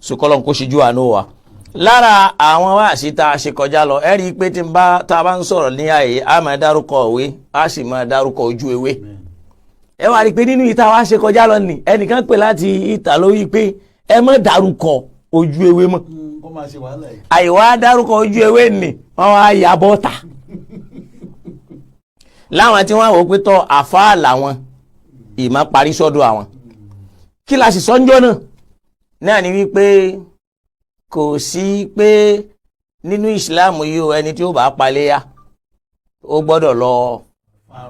So kọ́lọ́n kó ṣíjú àánú wa. Lára àwọn wáàsí tá a ṣe kọjá lọ, ẹ rí i pé tí n bá tá a bá ń sọ̀rọ̀ ní àyè, a máa dárúkọ òwe, a sì máa dárúkọ ojú ewé. Ẹ wá rí i pé nínú ìta wa ṣe kọjá lọ nì, ẹnìkan pè láti ìta lórí pé ẹ má dárúkọ ojú ewé mọ́. Kó máa ṣe wàhálà yìí. Àìwá dárúkọ ojú ewé nì, wọ́n wá ya bọ́ta láwọn tí wọ́n wò pé tọ́ àfáà làwọn ìmọ̀ parí sọ́dọ̀ àwọn. Kí la sì sọ́njọ́ náà náà ni wípé kò sí pé nínú ìsìláàmù yìí o, ẹni tí ó bá paléyà, ó gbọ́dọ̀ lọ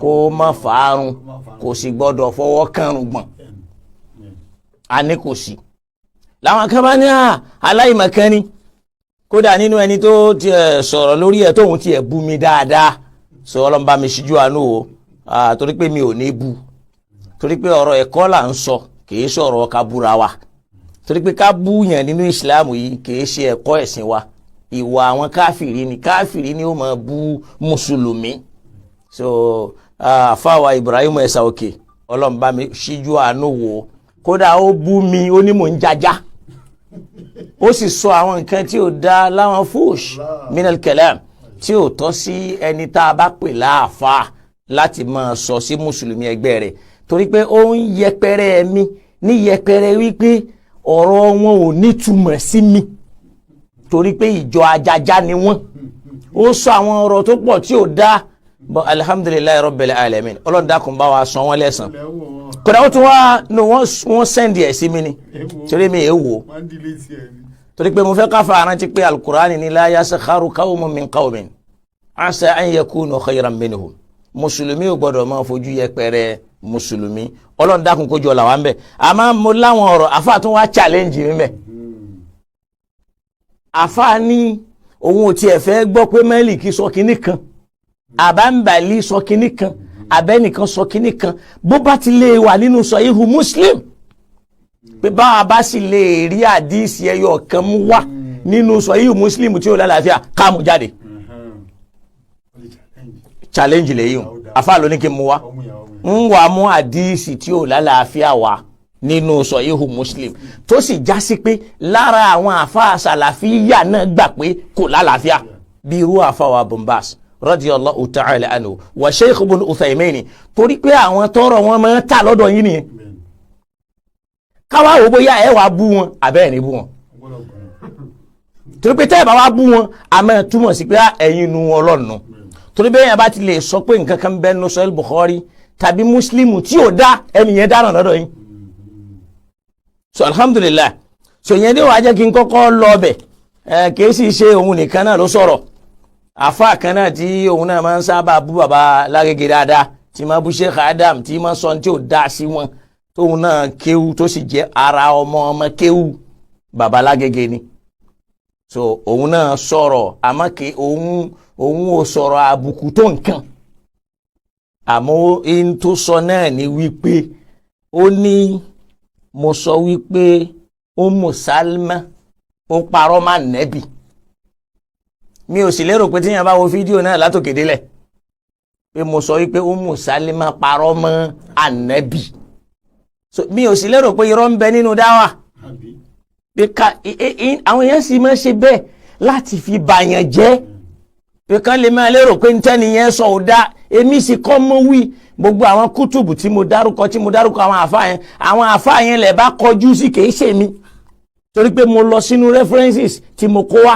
kó má fàárùn, kò sì gbọ́dọ̀ fọwọ́ kàrùn gbọ̀n. A ní kò sí. Làwọn kan bá ní à aláìmọ̀kan ni. Kódà nínú ẹni tó tiẹ̀ sọ̀rọ̀ lórí ẹ̀, tóun tiẹ̀ bú mi dáadáa sọ, Ọlọ́run bá mi ṣíjú àánú o, torí pé mi ò ní bú, torí pé ọ̀rọ̀ ẹ̀kọ́ là ń sọ, kì í sọ̀rọ̀ ká búra wa, torí pé ká búyàn nínú ìsìláàmù yìí kì í ṣe ẹ̀kọ́ ẹ̀sìn wa. Ìwà àwọn káfìrí ni, káfìrí ni ó máa bú mùsùlùmí. So àfàwà Ibrahim Ẹ̀sà Òkè, Ọlọ́run bá mi ṣíjú àánú wò ó. Kódà ó bú mi, ó ní mò ń jajá, ó sì sọ àwọn nǹkan tí ò dá láwọn fush minal kalam tí ò tọ́ sí ẹni tá a bá pè láàfáà láti máa sọ sí mùsùlùmí ẹgbẹ́ rẹ̀, torí pé ó ń yẹpẹrẹ mi ní yẹpẹrẹ wípé ọ̀rọ̀ wọn ò nítumọ̀ sí mi, torí pé ìjọ ajaja ni wọ́n. Ó sọ àwọn ọ̀rọ̀ tó pọ̀ tí ò dá bọ́. Alhamdulillahi rabbil alamin, Ọlọ́run dákun bá wa san wọ́n lẹ́san. Kódà ó tún wá no, wọ́n send ẹ̀ sí mi ni, torí mi è wò, máa ń delete ẹ̀ ni. Torí pé mo fẹ́ ká fa arántí pé alukur'ani ni la yaskharu qawmun min qawmin asa an yakunu khayran minhum. Mùsùlùmí ò gbọdọ̀ máa fojú yẹpẹrẹ mùsùlùmí. Ọlọ́run dákun kó jọ là wá ń bẹ̀. Àmọ́ mo láwọn ọ̀rọ̀ àfa tún wá challenge mi bẹ̀. Àfa ní òun ò tiẹ̀ fẹ́ gbọ́ pé Málíkì sọ kinní kan, àbámbàlí sọ kinní kan, abẹ́nìkan sọ kinní kan, bó bá ti lè wà nínú Sahihu Muslim, pé báwa bá sì lè rí àdíìsì ẹyọ kan mú wá nínú Sahihu Muslim tí ó lálàáfíà, ká mú jáde. Challenge lèyí o. Àfa ló ní kí n mú wá, ń wà mú àdíìsì tí ó lálàáfíà wá nínú Sahihu Muslim, tó sì já sí pé lára àwọn àfa sàlàfíà náà gbà pé kò lálàáfíà, bí irú àfa wa Bombas radiyallahu ta'ala anhu wa Sheikh ibn Uthaymin, torí pé àwọn tọrọ wọn máa ń tà lọ́dọ̀ yín nìyẹn. Káwá wò bóyá ẹ wàá bú wọn àbẹ́ ẹ̀ ní bú wọn, torí pé tẹ́ ẹ bá wá bú wọn, a máa túmọ̀ sí pé ẹ̀yin nu ọlọ́run, torí bẹ́ẹ̀ yẹn bá ti lè sọ pé nǹkan kan bẹ́ẹ̀ nu Sahih Bukhari tàbí Muslim tí ò dá, ẹni yẹn dáràn lọ́dọ̀ yín. So alhamdulillah, so yẹn ní wàá jẹ́ kí n kọ́kọ́ lọ bẹ̀. Ẹ kìí sì ṣe òun nìkan náà ló sọ̀rọ̀. Àfa kan náà tí òun náà máa ń sábà bú bàbá Lágége dáadáa, tí máa bú Sheikh Adam, tí máa sọ tí ò dá sí wọn, tóun náà kéwú, tó sì jẹ́ ara ọmọ ọmọ kéwú bàbá Lágége ni. So òun náà sọ̀rọ̀, àmọ́ kí òun ò sọ̀rọ̀ àbùkù tó nǹkan, àmọ́ in tó sọ náà ni wípé ó ní mo sọ wípé Ummu Salma ó parọ́ má nẹ́bì. Mi ò sì lérò pé tíyẹn bá wo fídíò náà látòkè délẹ̀ pé mo sọ wípé Ummu Salma parọ́ mọ́ ànẹ́bì. So mi ò sì lérò pé irọ́ ń bẹ nínú dáwà pé ká àwọn èèyàn sì máa ṣe bẹ́ẹ̀ láti fi bàyàn jẹ́, pé kán lè máa lérò pé ntẹ́ni yẹn sọ ò dá. Èmi sì kọ́ mọ́ wí gbogbo àwọn kútùbù tí mo dárúkọ, tí mo dárúkọ àwọn àfa yẹn, àwọn àfa yẹn lẹ̀ bá kọjú sí, kìí ṣe mi, torí pé mo lọ sínú references tí mo kó wá.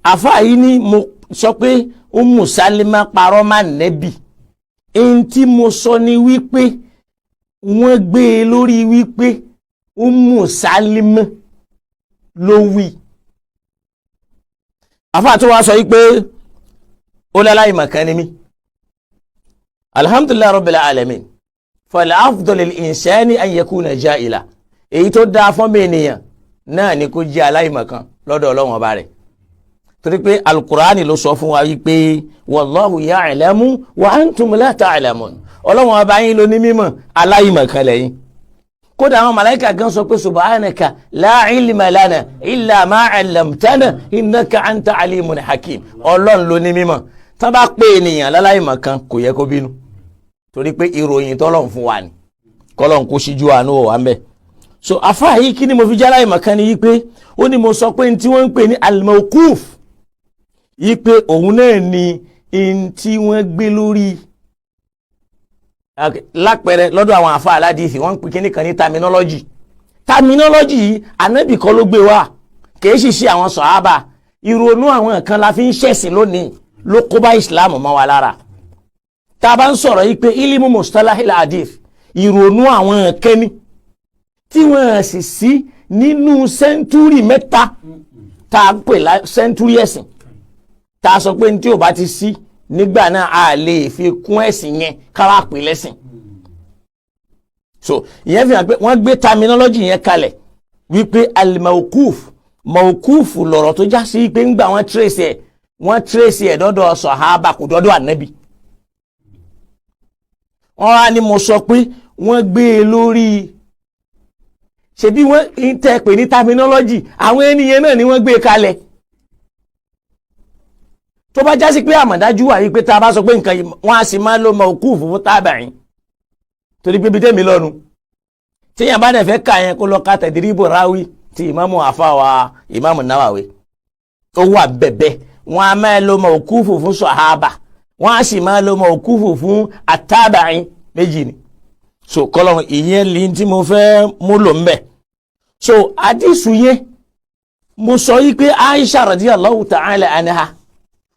Àfa yìí ni mo sọ pé Ummu Salima parọ́ má nẹ́bì. Èyí tí mo sọ ni wípé wọ́n gbé e lórí wípé Ummu Salima ló wí. Àfa tó wá sọ yìí pé ó láláì màkàn ni mí. Alhamdulillahi rabbil alamin, fal afdal lil insani an yakuna jahila. Èyí tó dáa fún mi ènìyàn náà ni kó jẹ́ aláìmọ̀kan lọ́dọ̀ Ọlọ́run ọba rẹ̀, torí pé alukurani ló sọ fún wa wípé wallahu ya'lamu wa antum la ta'lamun. Ọlọ́run ọba yín ló ní mímọ̀, aláìmọ̀kan lẹ́yìn. Kódà àwọn màláíkà gan sọ pé subhanaka la ilma lana illa ma 'allamtana innaka anta alimun hakim. Ọlọ́run ló ní mímọ̀. Tán bá pé ènìyàn láláìmọ̀kan, kò yẹ kó bínú, torí pé ìròyìn tọ́lọ́run fún wa ni. Kọ́lọ́run kó síjú àánú wà ń bẹ̀. So afa yìí, kí ni mo fi jẹ́ aláìmọ̀kan ni yí pé ó ní mo sọ pé ní tí wọ́n ń pè ní al-mawquf, yí pé òun náà ni n tí wọ́n gbé lórí. Lápẹẹrẹ, lọ́dọ̀ àwọn afa aládìsí, wọ́n ń pè kíní kan ní terminology. Terminology yìí, ànábì kọ́ ló gbé wá, kìí sì ṣe àwọn sọ̀hábà. Ìrònú àwọn kan la fi ń ṣẹ̀sìn lónìí, ló kó bá ìsìláàmù mọ́ wa lára. Tá a bá ń sọ̀rọ̀ yìí pé ilimu mustalahil hadith, ìrònú àwọn kẹ́ni tí wọ́n sì sí nínú century 3 tá a pè lá century ẹ̀sìn, tá a sọ pé ní tí ò bá ti sí nígbà náà, a lè fi kún ẹ̀sìn yẹn káwá pè lẹ́sìn. So ìyẹn fi hàn pé wọ́n gbé terminology yẹn kalẹ̀ wípé al-mawquf, mawquf lọ̀rọ̀ tó já sí pé ńgbà wọ́n trace ẹ̀, wọ́n trace ẹ̀ dọ́dọ̀ sọ̀hábà, kò dọ́dọ̀ ànábì. Wọ́n wá ní mo sọ pé wọ́n gbé e lórí, ṣebí wọ́n ń tẹ́ pè ní terminology, àwọn ènìyàn náà ni wọ́n gbé e kalẹ̀. Tó bá já sí pé àmọ̀dájú wà yìí pé tá a bá sọ pé nǹkan yìí, wọ́n á sì máa lo mawquf fún tábàáyìn, torí pé bí tẹ́mi lọ́nu tíyàn bá dẹ̀ fẹ́ kà yẹn, kó lọ ka Tadribu Rawi ti ìmáàmù àfàwà ìmáàmù Nawawi, ó wà bẹ̀bẹ̀. Wọ́n á máa lo mawquf fún sọ̀hábà, wọ́n á sì máa lo mawquf fún àtàbàáyìn, méjì ni. So kọ́lọ́ ìyẹn lè tí mo fẹ́ mú lò ń bẹ̀. So àdìsù yẹn, mo sọ yìí pé Aisha radiyallahu ta'ala anha,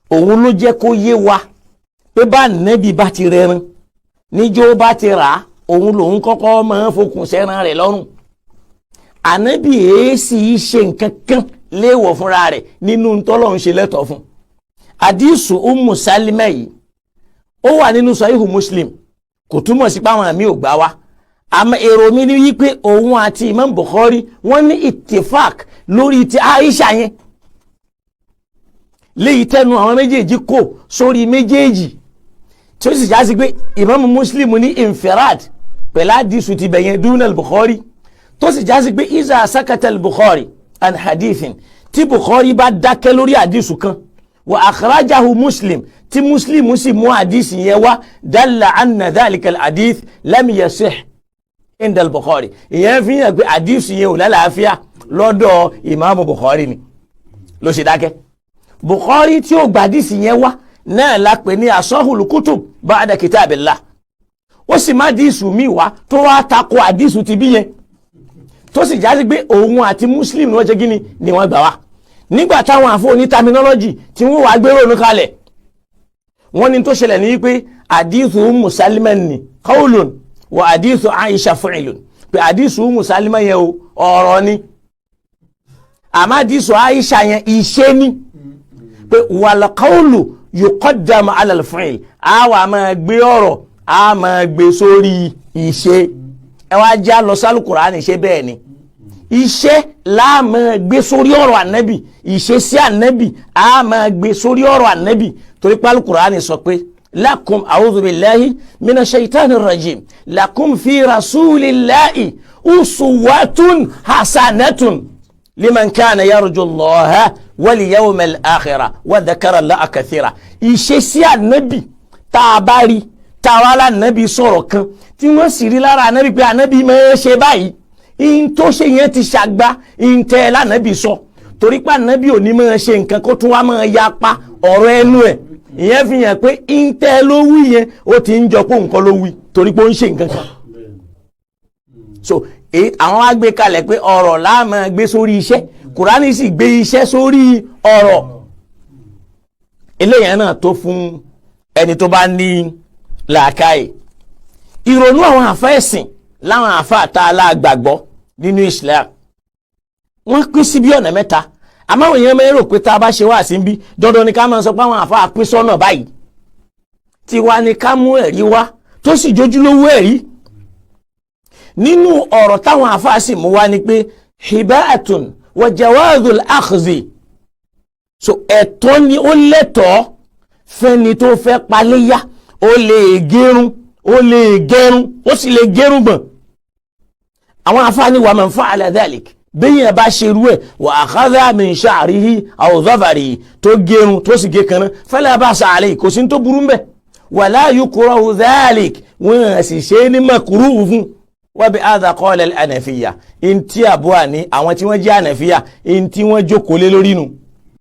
òun ló jẹ́ kó yé wa pé bá nẹ́bí bá ti rẹran níjó bá ti rà á, òun lòun kọ́kọ́ máa ń fokùn sẹ́ran rẹ̀ lọ́rùn. Ànábì èésì ṣe nǹkan kan léèwọ̀ fúnra rẹ̀ nínú tọ́lọ́run ṣe lẹ́tọ̀ọ́ fún. Àdìsù Ummu Salima yìí, ó wà nínú Sahihu Muslim, kò túmọ̀ sí páwọn àmì ò gbá wa. Àmọ́ èrò mi ní wípé òun àti Imam Bukhari, wọ́n ní ittifaq lórí ti Aisha yẹn, léyìí tẹnu àwọn méjèèjì kò sórí méjèèjì, tí ó sì já sí pé Imam Muslim ní infirad pẹ̀lú àdìsù ti bẹ̀yẹn dúnà Bukhari, tó sì já sí pé iza sakata Bukhari an hadithin, tí Bukhari bá dákẹ́ lórí àdìsù kan, wa akhrajahu Muslim, tí Muslim sì mú àdìsù yẹn wá, dalla anna dhalika al-hadith lam yasih inda al-Bukhari. Ìyẹn fi hàn pé àdìsù yẹn ò lálàáfíà lọ́dọ̀ ìmáàmù Bukhari ni ló ṣe dákẹ́. Bukhari tí ó gbàdísì yẹn wá náà la pè ní asahul kutub ba'da kitabillah. Ó sì má dísù míì wá tó wá tako àdísù ti bí yẹn, tó sì já sí pé òun àti Muslim ni wọ́n ṣe gíní ni wọ́n gbà wá. Nígbà táwọn àfọ ní terminology tí wọ́n wá gbé ronú kalẹ̀, wọ́n ní tó ṣẹlẹ̀ ní wípé àdísù Musalima ni qawlun wa àdísù Aisha fi'lun, pé àdísù Musalima yẹn o, ọ̀rọ̀ ni, àmọ́ àdísù Aisha yẹn, ìṣe ni, pé wal-qawlu yuqaddamu ala al-fi'l, a wà máa gbé ọ̀rọ̀, a máa gbé sórí ìṣe. Ẹ wá já lọ sálù Kùránì, ṣe bẹ́ẹ̀ ni? Iṣẹ́ la máa gbé sórí ọ̀rọ̀ ànábì, ìṣesí ànábì a máa gbé sórí ọ̀rọ̀ ànábì, torí pé Al-Kùránì sọ pé lakum, a'udhu billahi minash shaitani rajim, lakum fi rasulillahi uswatun hasanatun liman kana yarju Allaha wal yawmal akhira wa dhakara Allaha kathira. Ìṣesí ànábì, tá a bá rí tá a wá lánàbì sọ̀rọ̀ kan tí wọ́n sì rí lára ànábì pé ànábì máa ń ṣe báyìí, in tó ṣe yẹn ti ṣàgbá in tẹ́ lánàbì sọ, torí pé ànábì ò ní máa ṣe nǹkan kó tún wá máa yapa ọ̀rọ̀ ẹnu ẹ̀. Ìyẹn fi hàn pé in tẹ́ ló wí yẹn, ó ti ń jọ pé nǹkan ló wí, torí pé ó ń ṣe nǹkan kan. So àwọn wá gbé kalẹ̀ pé ọ̀rọ̀ la máa gbé sórí iṣẹ́, Kùránì sì gbé iṣẹ́ sórí ọ̀rọ̀. Eléyàn náà tó fún ẹni tó bá ní làákàyè. Ìrònú àwọn àfa ẹ̀sìn láwọn àfa àta aláàgbàgbọ́ nínú Islam, wọ́n pín sí bí ọ̀nà mẹ́ta. Àmọ́ àwọn èèyàn máa ń rò pé tá a bá ṣe wá sí bí, dandan ni ká máa sọ pé àwọn àfa pín sọ́nà báyìí. Tiwa ni ká mú ẹ̀rí wá tó sì jójúlówó ẹ̀rí. Nínú ọ̀rọ̀ táwọn àfa sì mú wá ni pé hibaatun wa jawadul akhzi, so ẹ̀tọ́ ni, ó lẹ́tọ̀ọ́ fẹ́ni tó fẹ́ paléyà, ó lè gérun, ó lè gẹrun, ó sì lè gérun gbọ̀n. Àwọn afáàní wa man fa'ala dhalik, bẹ́yìn bá ṣe irú ẹ̀, wa akhadha min sha'rihi aw dhafarihi, tó gérun tó sì gé kaná, fala ba'sa alayhi, kò sí tó burú mbẹ́, wala yukrahu dhalik, wọ́n sì ṣe é ní makruhu fún. Wa bi hadha qala al-Hanafiyya, ntí àbúrò ní àwọn tí wọ́n jẹ́ Hanafiya, ntí wọ́n jókòó lé lórí nu.